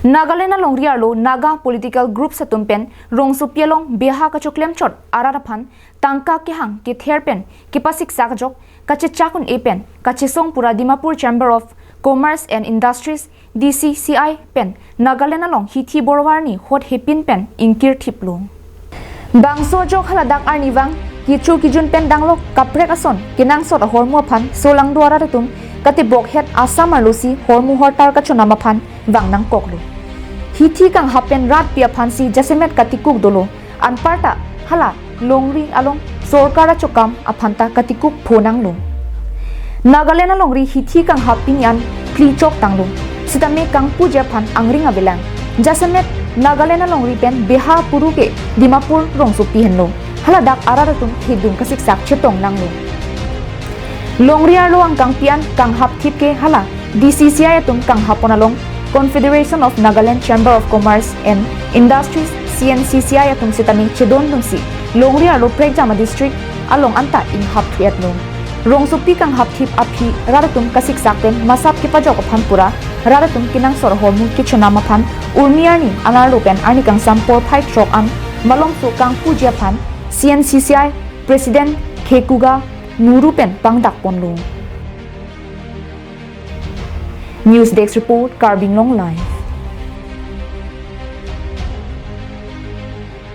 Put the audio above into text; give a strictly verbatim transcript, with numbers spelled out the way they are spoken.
Nagaland alongri arlo Naga political groups atum pen rongsopi along beha kachoklem chot arat aphan tangka kehang kether pen kepasiksak ajok kachechak un-e pen kachesong pura Dimapur Chamber of Commerce and Industries, D C C I pen Nagaland along hithi borwar ni hot hepin pen ingkir thiplo. Bangso ajok haladak arnivang kecho kejun pen danglok kaprek ason kenangsot ahormu aphan solangdo arat atum katebok het Assam arlosi hormu hortar kachonam aphan vang nangkoklo. Hithi kanghap pen rat pi aphansi jasemet katikuk dolo, anparta hala longri along sorkar achokam aphanta katikuk pho nanglo. Nagaland alongri hithi kanghap pini an phli chok tanglo. Sitame kangpuji aphan angring avelang. Jasemet Nagaland alongri pen beha puru ke Dimapur rongsopi henlo. Haladak arat atum hidung kasiksak chetong nanglo. Longri arlo angkangpi an kanghap thip ke hala D C C I atum kanghap pon along Confederation of Nagaland Chamber of Commerce and Industries, C N C C I atum sitame chedondunsi longri arlo prekjam a-district along anta inghap thu-etlo. Rongsopi kanghap thip aphi rat atum kasiksak pen masap kepajok aphan pura rat atum kenangsot ahormu kechonam aphan urmi arni anerlo pen arni kangsam porphai throk an malomso kangpuji aphan C N C C I President Khekuga Nuru pen pangdak ponlo. News Desk Report, Karbi Anglong Live.